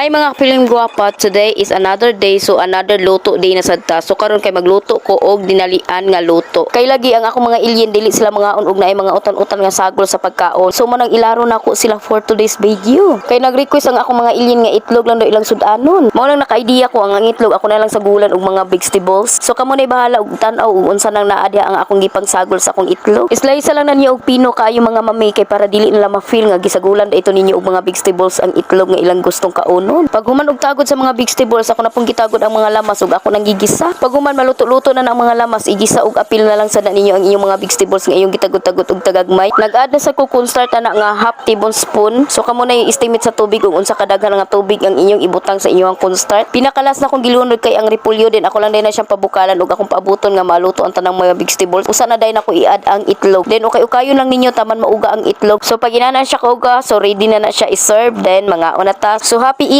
Hi, mga piling gwapa, today is another day, so another luto day na sad ta. So karon kay magluto ko og dinalian nga luto. Kay lagi ang akong mga alien, dili sila mangaon og naay mga utan-utan nga sagol sa pagkaon. So mao nang ilaro nako sila for today's video. Kay nag-request ang akong mga alien nga itlog lang daw ilang sudanon. Mao lang naka-idea ko ang itlog ako na lang sagulan og mga vegetables. So kamo na bahala og tan-aw og unsa nang naa diha ang akong gipangsagol sa akong itlog. Slice lang na niyo og pino kaayo, mga mami, kay para dili nila ma-feel nga gisagulan da ito ninyo og mga vegetables ang itlog nga ilang gustong kaonon. Pag human og tagod sa mga vegetables, ako na pong gitagod ang mga lamas ug ako nang gigisa. Pag human maluto-luto na ang mga lamas, igisa og apil na lang sa na ninyo ang inyong mga vegetables nga inyong gitagod-tagod og tagagmay. Nag-add na sa ko cornstarch ana nga half tablespoon. So kamo na yung estimate sa tubig ug unsa kadaghan nga tubig ang inyong ibutang sa inyong cornstarch. Pinaka-last na kong gilunod kay ang repolyo din, ako lang din na siyang pabukalan ug akong paabuton nga maluto ang tanang mga vegetables. Usa na dayon ako i-add ang itlog. Then okay ukayon lang ninyo taman mauga ang itlog. So pag inana siya kauga, so ready na na siya i-serve, then mangaon na ta. So happy